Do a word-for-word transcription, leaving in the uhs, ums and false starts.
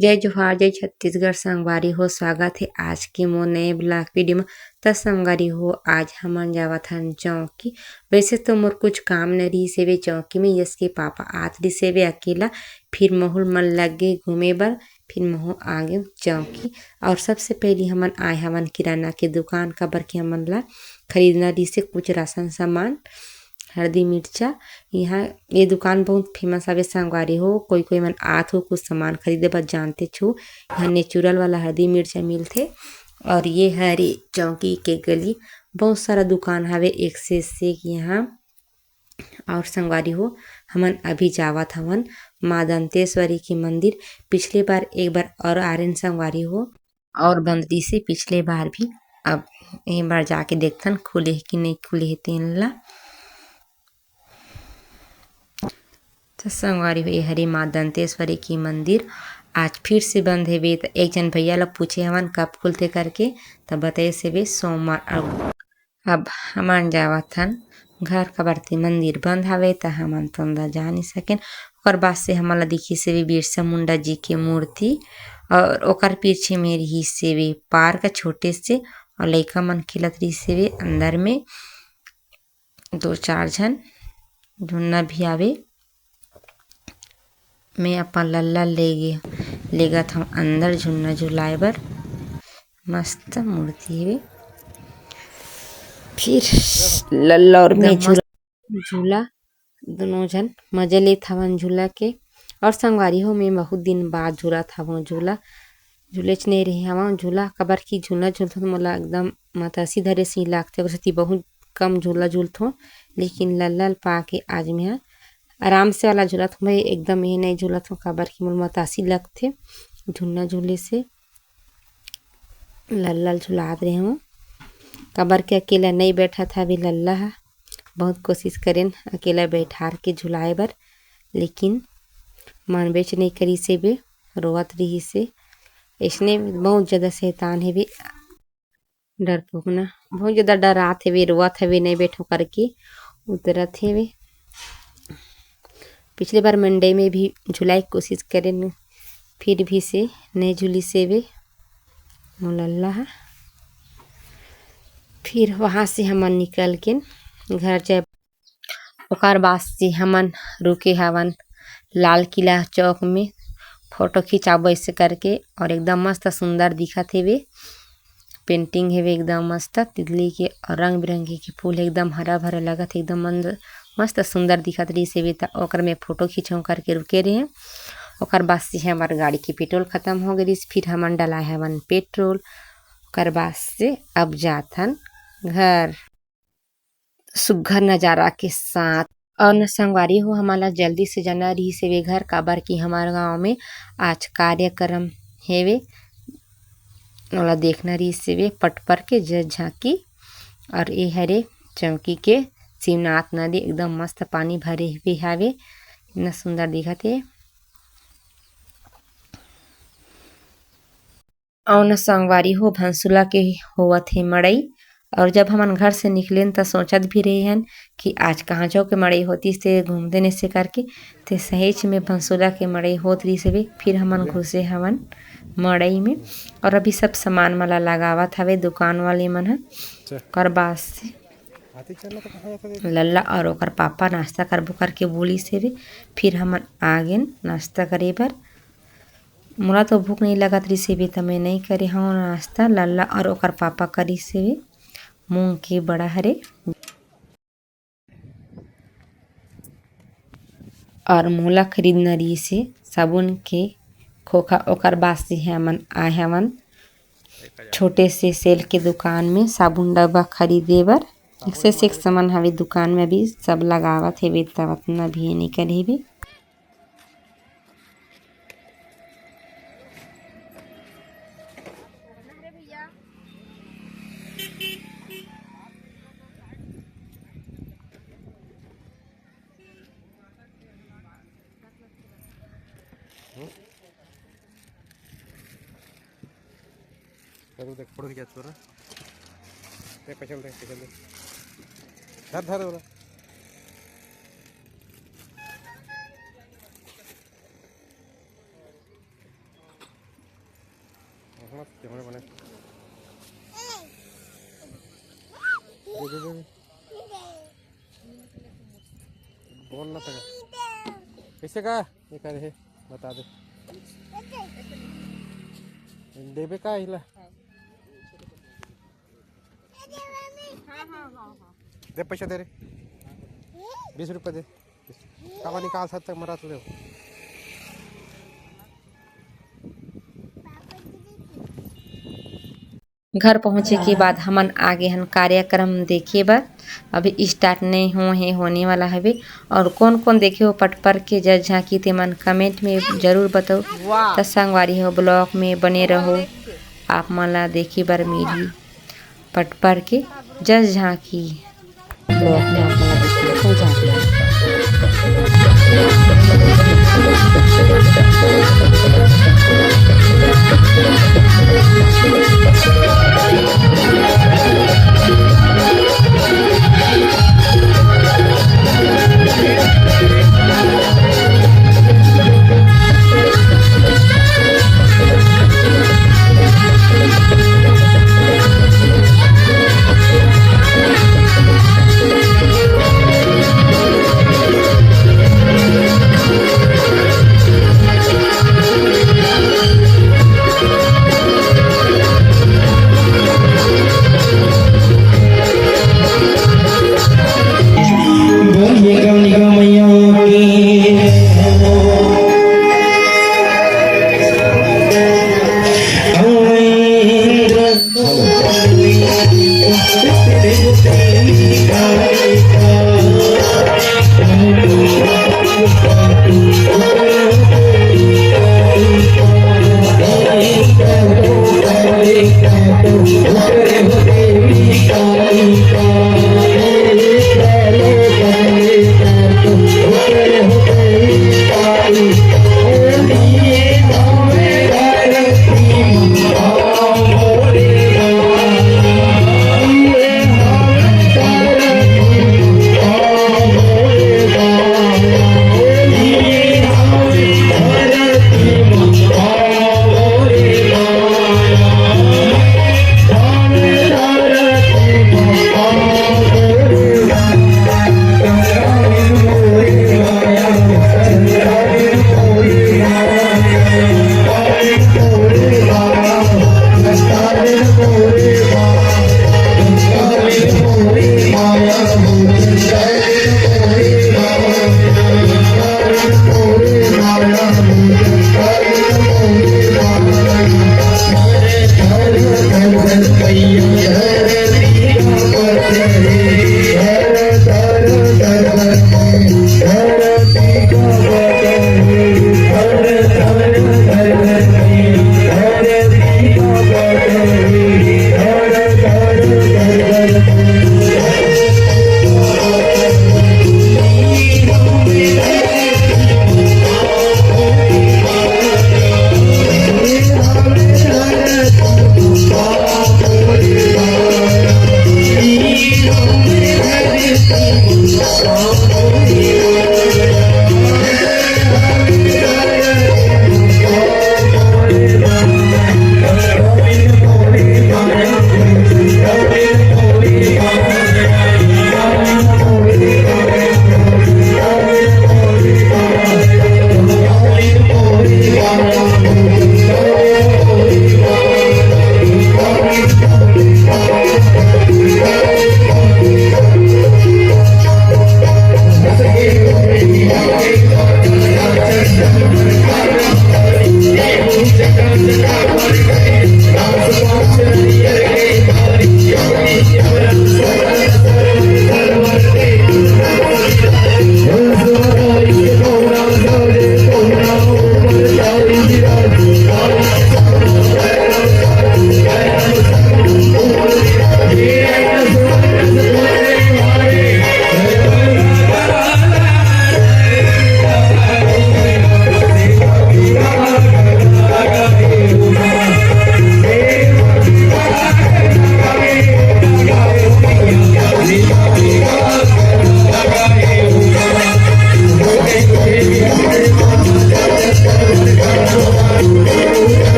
जय जोहार, जय छत्तीसगढ़ संगवारी हो, स्वागत हे आज के मोर नए vlog video म। त संगवारी हो, आज हमन जावत हन चौकी। वैसे तो मोर कुछ काम नइ रहिस हेवे चौकी में, यश के पापा आत रहिस हेवे अकेला, फिर महूँ मन लग गे घूमे बर, फिर महूँ आ गेंव चौकी। और सबसे पहली हमन आए हवन किराना के दुकान, काबर के हमन ला खरीदना रहिस हे कुछ राशन सामान, हल्दी मिर्चा। यहाँ ये दुकान बहुत famous हवे संगवारी हो, कोई कोई मन आत हो कुछ सामान खरीदे बर, जानते छो। यहाँ natural वाला हल्दी मिर्चा मिलथे। और ये हरे चौकी के गली, बहुत सारा दुकान हवे एक से एक यहाँ। और संगवारी हो, हमन अभी जावत हवन माँ दंतेश्वरी के मंदिर। पिछले बार एक बार और आरेन संगवारी हो, और बंद रहिस हे पिछले बार भी। अब ए बार जाके देखथन खुले हे कि नहीं खुले हे तेन ला। त संगवारी हो, ए हरे माँ दंतेश्वरी के मंदिर। आज फिर से बंद हेवे। त एक झन भैया ला पूछे हवन कब खुलथे करके, त बताइस हेवे सोमवार। अब, अब हमन जावत हन घर, काबर ते मंदिर बंद हवे, त हमन तो अंदर जा नहीं सकेन। ओकर बाद से हमन ला दिखिस हेवे बिरसा मुंडा जी के मूर्ति, और ओकर पीछे में रहिस हेवे park छोटे से, और लइका मन खेलत रहिस हेवे अंदर में, दो चार झन झुन्ना भी आवे। मैं अपन लल्ला ले गे, लेगत हूँ अंदर झुन्ना झुलाए बर। मस्त मूर्ति हेवे। फिर लल्ला और मैं एकदम मस्त झूला, झूला दोनों झन मजा लेत हवन झूला के। और संगवारी हो, मैं बहुत दिन बाद झूलत हवं झूला, झूलेच नहीं रहे हवं झूला, काबर कि झूला झूलथों त मोला एकदम मतासी धरे सी लागथे, ओकर सेती बहुत कम झूला झूलथों। लेकिन लल्ला ल पाके आज मैं ह आराम से वाला झूलत हूँ भाई, एकदम ये नहीं झूलत हूँ, काबर कि मोला मतासी लगथे झूलना झूले से। लल्ला ल झुलात रहे हूँ, काबर कि अकेला नहीं बैठत हवे लल्ला ह। बहुत कोशिश करेन अकेला बैठार के झुलाए बर, लेकिन मानबेच नहीं करिस हेवे, रोवत रहिस हे। इसने बहुत ज्यादा शैतान हेवे, डरपोकना, बहुत ज्यादा डरात हेवे, रोवत हेवे, नहीं बैठो करके उतरत हेवे। पिछले बार मंडई में भी झुलाए के कोशिश करेन, फिर भी से नहीं झुलिस हेवे मोर लल्ला ह। फिर वहाँ से हमन निकल के घर जाए। ओकर बाद से हमन रुके हवन लाल किला चौक में, फोटो खिंचाबो ऐसे करके, और एकदम मस्त सुंदर दिखत हेवे। Painting हेवे एकदम मस्त तितली के, और रंग बिरंगी के फूल एकदम हरा भरा लगत हे, एकदम मंद-, मस्त सुंदर दिखत रहिस हेवे। त ओकर में फोटो खिंचहूँ करके रुके रहे। ओकर बाद से हमर गाड़ी के पेट्रोल खत्म हो गे रहिस, फिर हमन डलाए हवन पेट्रोल। ओकर बाद से अब जाथन घर। सुग्घर नजारा के साथ। और न संगवारी हो, हमन ला जल्दी से जाना रहिस हेवे घर, काबर कि हमर गांव में आज कार्यक्रम हेवे, ओला देखना रहिस हेवे पटपर के जय झांकी। और ए हरे चौकी के शिवनाथ नदी, एकदम मस्त पानी भरे हुए हावे, इतना सुंदर दिखत हे। अउ न संगवारी हो, भंसुला के होवत हे मड़ई। और जब हमन घर से निकलेन, त सोचत भी रहे हन कि आज कहाँ चौक के मड़ई होतिस, ते घूम देने से करके, ते सहीच में भंसुला के मड़ई होत रहिस हवे। फिर हमन घुसे हवन मड़ई में, और अभी सब सामान मन ला लगावत हवे दुकान वाले मन ह। ओकर बाद से लल्ला और ओकर पापा नाश्ता करबो करके बोलिस हवे। फिर हमन आ गेन नाश्ता करे बर। मोला तो भूख नहीं लगत रहिस हवे, त मैं नहीं करे हव नाश्ता। लल्ला और ओकर पापा करिस हवे मूंग के बड़ा हरे। और मोला खरीदना रहिस हे साबुन के खोखा। ओकर बाद से हमन आए हवन छोटे से सेल के दुकान में साबुन डब्बा खरीदे बर। एक से एक सामान हवे दुकान में, अभी सब लगावत हेवे, त अतना भी नहीं करे हेवे। करू देख, फोड़न क्या तोरा? देख, पछल देख, पछल देख। धर, धर ओला। कैमरा बने। दे, दे, दे, दे। बोल ना तका। कैसे का? ये का रहे? बता दे। देबे का हिला? दे पैसा दे रे। बीस रुपये दे। कावा निकाल सकते मरत ले। घर पहुँचे के बाद हमन आगे हन कार्यक्रम देखे बर। अभी स्टार्ट नहीं हुए हे, होने वाला हवे। और कौन कौन देखे हो पटपर के जस झांकी, ते मन कमेंट में जरूर बताओ। त संगवारी हो, ब्लॉग में बने रहो, आप मन ला देखे बर मिलही पटपर के जस झांकी। ब्लॉग में आप मन ला देखे हो झांकी। बोलिए कालिका मैया की।